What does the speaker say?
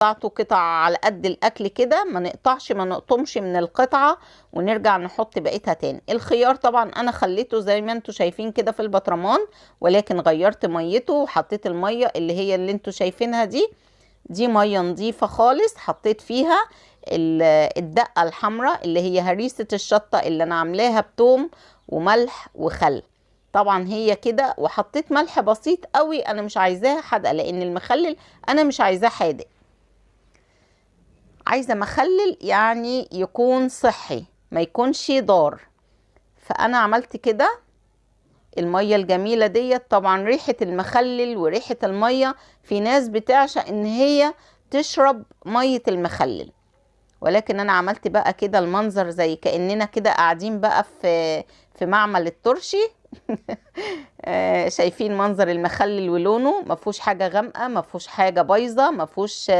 قطعته قطع على قد الاكل كده، ما نقطعش ما نقطمش من القطعة ونرجع نحط بقيتها تاني. الخيار طبعا انا خليته زي ما انتوا شايفين كده في البطرمان، ولكن غيرت ميته وحطيت المية اللي هي اللي انتوا شايفينها دي، دي مية نظيفة خالص، حطيت فيها الدقة الحمراء اللي هي هريسه الشطه اللي انا عاملاها بتوم وملح وخل. طبعا هي كده، وحطيت ملح بسيط قوي، انا مش عايزاها حادقه لان المخلل انا مش عايزاه حادق، عايزه مخلل يعني يكون صحي ما يكونش ضار. فانا عملت كده المية الجميلة ديت. طبعا ريحه المخلل وريحه المية، في ناس بتعشق ان هي تشرب مية المخلل، ولكن انا عملت بقى كده المنظر زي كاننا كده قاعدين بقى في معمل الترشي. شايفين منظر المخلل ولونه، ما فيهوش حاجة غامقه، ما فيهوش حاجة بايظة، ما فيهوش